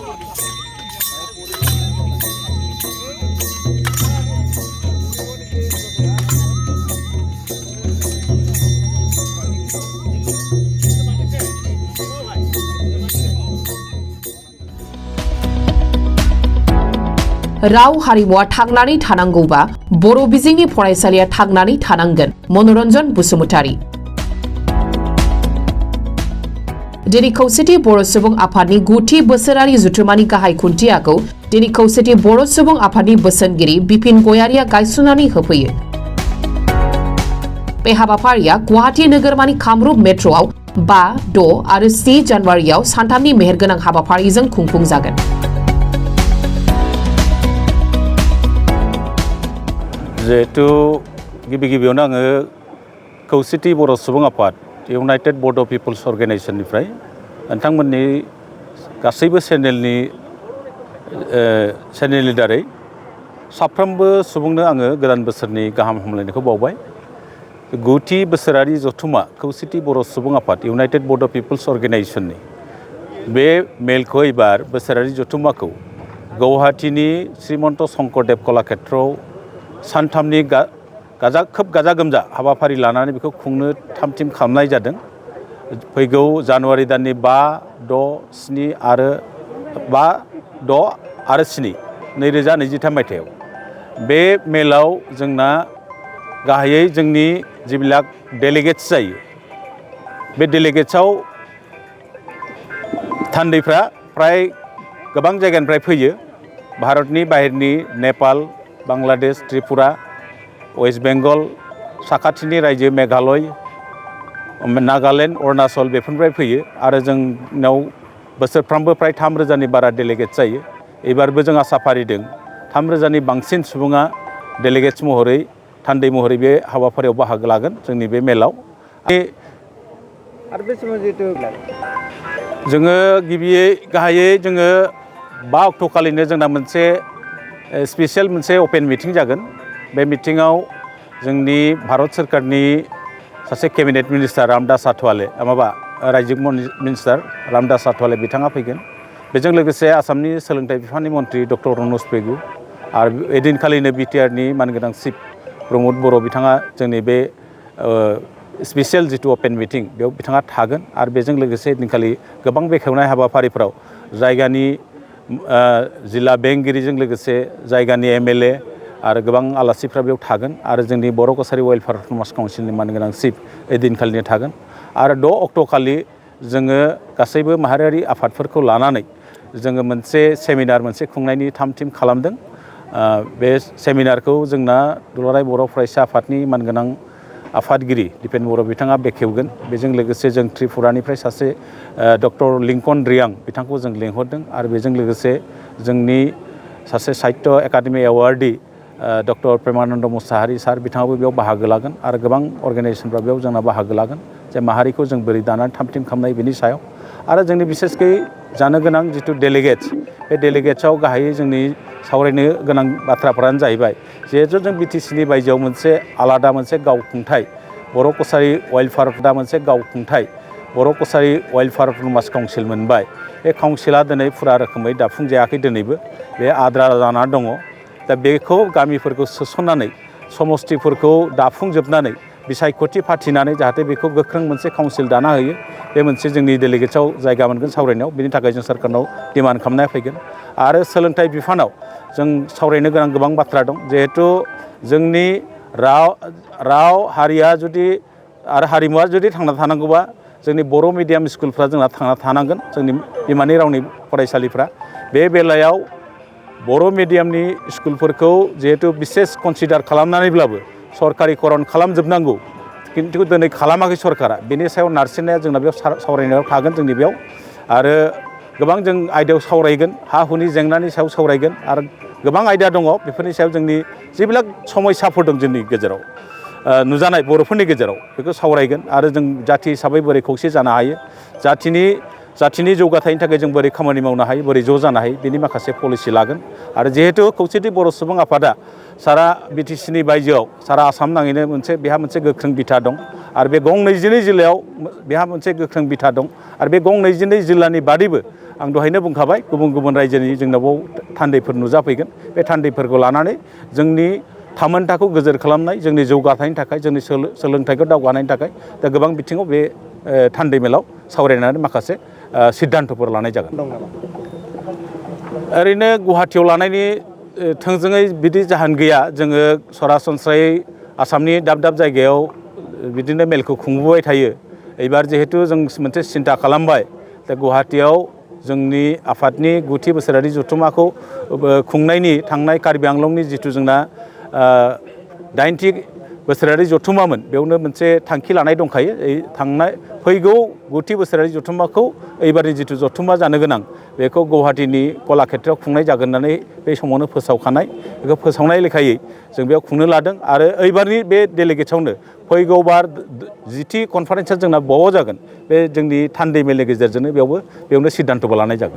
राव हारिमुआ थांनानै थानांगौबा बर' बिजोंनि फरायसालिया थांनानै थानांगोन। मनरन बसुमतारी। दिनै खौसेथि बर' सुबुं आफादनि 9थि बोसोरारि जुथुमानि गाहाय खुन्थियाखौ दिनै खौसेथि बर' सुबुं आफादनि बोसोनगिरि बिपिन गयारिया गायसननानै होफैयो। बे हाबाफारिया गुवाहाटी नोगोरमानि कामरुप मेट्र'आव 5, 6 आरो 7 जानुवारियाव सानथामनि मेहेरगोनां हाबाफारिजों खुंफुंजागोन। जेहेतु गिबियावनो आङो खौसेथि बर' सुबुं आफाद इउनाइटेड बड' पिपल्स अर्गेनाइजेशननिफ्राय नोंथांमोननि गासैबो चेनेलनि दारै साफ्रोमबो सुबुंनो आङो गोदान बोसोरनि गाहाम हामलायनायखौ बावबाय। 9थि बोसोरारि जथुमा खौसेथि बर' सुबुं आफाद इउनाइटेड बड' पिपल्स अर्गेनाइजेशननि बे मेलखौ एबार बोसोरारि जथुमाखौ गुवाहाटीनि श्रीमन्त शंकरदेव कलाक्षेत्रआव सानथामनि खोब गाजा गोमजा हाबाफारि लानानै बेखौ खुंनो थाम-थिम खालामनाय जादों। फैगौ जानुवारि दाननि 5, 6, 7 आरो 7 2023 मायथाइयाव बे मेलाव जोंना गाहायै जोंनि जिबिलाक डेलिगेट्स जायो। बे डेलिगेट्सआव थान्दैफ्रा फ्राय गोबां जायगानिफ्राय फैयो। भारतनि बाहेरनि नेपाल, बांलादेश, त्रिपुरा, वेस्ट बेंगल, साखाथिनि रायजो मेघालय, नागालेण्ड, अरुणाचल बेफोरनिफ्राय फैयो आरो जोंनाव बोसोरफ्रामबो फ्राय 3,000नि बारा डेलिगेट जायो। एबारबो जों आसा फारिदों 3,000नि बांसिन सुबुङा डेलिगेट्स महरै थान्दै महरै बे हाबाफारियाव बाहागो लागोन जोंनि बे मेलाव। आरो बे समाव जिहेतु जोङो गाहायै जोङो 5 अक्ट'खालिनो जोंना मोनसे स्पेसियेल मोनसे अपेन मिटिं जागोन। बे मिटिङाव जोंनि भारत सोरखारनि सासे केबिनेट मिनिस्टार रामदास आठवाले रायजो मिनिस्टार रामदास आठवाले बिथाङा फैगोन। बेजों लोगोसे आसामनि सोलोंथाइ बिफाननि मन्त्रि डक्टर रनज पेगु आरो एदिनखालिनो बिटिआरनि मानगोनां चिफ प्रमद बर' बिथाङा जोंनि बे स्पेसियेल जिथु अपेन मिटिं बेयाव बिथाङा थागोन। आरो बेजों लोगोसे एदिनखालि गोबां बेखेवनाय हाबाफारिफ्राव जायगानि जिल्ला बेंगिरिजों लोगोसे जायगानि MLA आरो गोबां आलासिफ्रा बेयाव थागोन आरो जोंनि बर' कसारि वेलफेयार समाज काउन्सिलनि मानगोनां चिफ एदिनखालिनो थागोन। आरो 6 अक्ट'खालि जोङो गासैबो माहारियारि आफादफोरखौ लानानै जोङो मोनसे सेमिनार खुंनायनि थाम-थिम खालामदों। बे सेमिनारखौ जोंना दुलाराय बर' फरायसा आफादनि मानगोनां आफादगिरि दिपेन बर' बिथाङा बेखेवगोन। बेजों लोगोसे जों त्रिपुरानिफ्राय सासे डक्टर लिंकन रियां बिथांखौ जों लेंहरदों आरो बेजों लोगोसे जोंनि सासे साहित्य एकाडेमि एवार्डी डक्टर प्रेमानन्द मुसाहारि सार बिथाङाबो बेयाव बाहागो लागोन आरो गोबां अर्गेनाइजेसनफ्रा बेयाव जोंना बाहागो लागोन जे माहारिखौ जों बोरै दानानै थाम-थिम खालामनाय बेनि सायाव। आरो जोंनि बिसेसकै जानो गोनां जिथु डेलिगेट्स बे डेलिगेट्सआव गाहायै जोंनि सावरायनो गोनां बाथ्राफोरानो जाहैबाय जिहेथु जों BTCनि बायजोआव मोनसे आलादा मोनसे गावखुंथाय बर' कसारि वेलफेयार मोनसे गावखुंथाय बर' कसारि वेलफेयार समाज काउन्सिल मोनबाय। बे काउन्सिला दिनै फुरा रोखोमै दाफुंजायाखै दिनैबो बे आद्रा जाना दङ। दा बेखौ गामिफोरखौ सोसननानै समस्तिफोरखौ दाफुंजोबनानै बिसायख'थि फाथिनानै जाहाथे बेखौ गोख्रों मोनसे काउन्सिल दाना होयो बे मोनसे जोंनि डेलिगेट्सआव जायगा मोनगोन सावरायनायाव। बेनि थाखाय जों सोरखारनाव डिमान्ड खालामनाया फैगोन। आरो सोलोंथाइ बिफानाव जों सावरायनो गोनां गोबां बाथ्रा दं। जिहेथु जोंनि राव हारिया जुदि आरो हारिमुवा जुदि थांना थानांगौबा जोंनि बर' मिडियाम स्कुलफ्रा जोंना थांना थानांगोन, जोंनि बिमानि रावनि फरायसालिफ्रा। बे बेलायाव बर' मिडियामनि स्कुलफोरखौ जिहेतु बिसेस कनसिडार खालामनानैब्लाबो सरकारिकरन खालामजोबनांगौ, खिन्थु दिनै खालामाखै सरकारा। बेनि सायाव नारसिननाया जोंना बेयाव सावरायनायाव थागोन जोंनि बेयाव। आरो गोबां जों आयदायाव सावरायगोन, हा हुनि जेंनानि सायाव सावरायगोन आरो गोबां आयदा दङ बेफोरनि सायाव जोंनि जेবিলাক समयसाफोर दं जोंनि गेजेराव नुजानाय बर'फोरनि गेजेराव बेखौ सावरायगोन। आरो जों जाथि हिसाबै बोरै खौसे जानो हायो, जाथिनि जौगाथायनि थाखाय जों बोरै खामानि मावनो हायो, बोरै ज' जानो हायो, बेनि माखासे पलिसि लागोन। आरो जिहेतु खौसेथि बर' सुबुं आफादा सारा BTCनि बायजोआव सारा आसाम नाङैनो बेहा मोनसे गोख्रों बिथा दं आरो बे गं 22 जिल्लायाव बेहा मोनसे गोख्रों बिथा दं। आरो बे गं 22 जिल्लानि बादैबो आं दहायनो बुंखाबाय गुबुन गुबुन रायजोनि जोंनाव थान्दैफोर नुजाफैगोन बे थान्दैफोरखौ लानानै जोंनि थामोनथाखौ गोजोर खालामनाय जोंनि जौगाथायनि थाखाय जोंनि सोलोंथाइखौ दावगानायनि थाखाय दा गोबां बिथिङाव बे थान्दै मेलाव सावरायनानै माखासे सिद्धान्तफोर लानाय जागोन। ओरैनो गुवाहाटियाव लानायनि थोंजोङै बिदि जाहोन गैया। जोङो सरासनस्रायै आसामनि दाब दाब जायगायाव बिदिनो मेलखौ खुंबोबाय थायो। एबार जिहेतु जों मोनसे सिन्था खालामबाय दा गुवाहाटियाव जोंनि आफादनि 9थि बोसोरारि जथुम्माखौ खुंनायनि थांनाय कार्बि आंलंनि जिथु जोंना 8थि बोसोरारि जथुम्मामोन बेयावनो मोनसे थांखि लानाय दंखायो। फैगौ 9थि बोसोरारि जथुम्माखौ एबारनि जिथु जथुम्मा जानो गोनां बेखौ गुवाहाटिनि कलाक्षेत्रआव खुंनाय जागोन होननानै बे समावनो फोसावखानाय। बेखौ फोसावनाय लेखायै जों बेयाव खुंनो लादों आरो एबारनि बे डेलिगेट्सआवनो फैगौ बार 10थि कनफारेन्सआ जोंना बावआव जागोन। बे जोंनि थान्दै मेलनि गेजेरजोंनो बेयावनो सिद्धान्तबो लानाय जागोन।